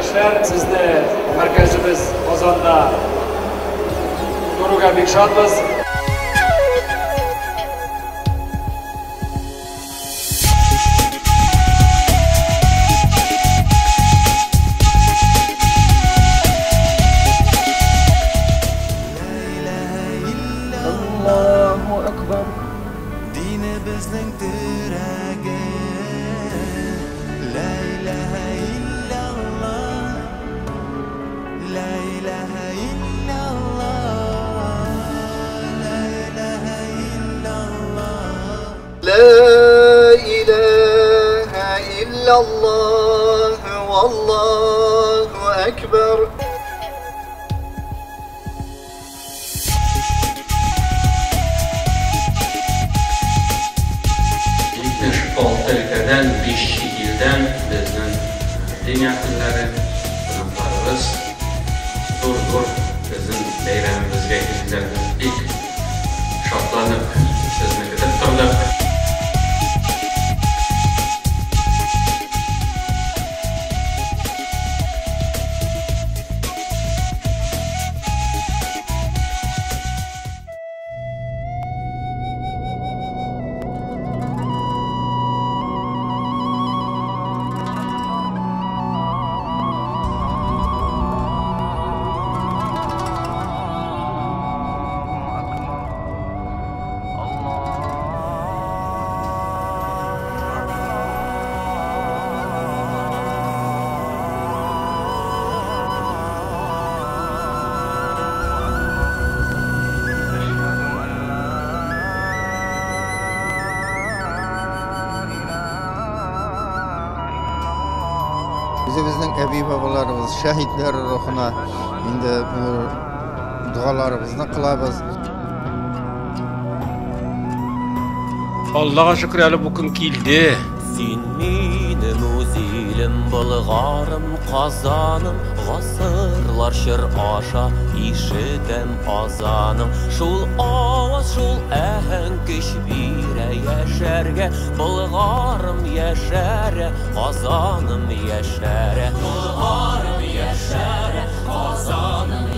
кардәшләр, сезне мәркәзебез Казанда күрүгә бик шатбыз. Аллаһу Акбар. Динебезнең терәге. Ла илаһа илляллаһ. Ла илаһа илляллаһ. Ла илаһа илляллаһ. لا إله إلا الله والله أكبر. Өлкәдән, 5 чит илдән безнең дин әһелләре, кунакларыбыз зур-зур безнең бәйрәмебезгә килделәр. Бик шатланып сезне көтеп тордык. Үзебезнең әби-бабаларыбыз, шәһидләр рухына инде догаларыбызны кылабыз. Аллага шөкер, әле бу көн килде. Син минем үз илем, Болгарым, Казаным, гасырлар чор аша ишетәм азаның. Шул аваз, шул әһәң көч бирә яшәргә, Болгарым яшәрә, Казаным яшәрә. Болгарым яшәрә, Казаным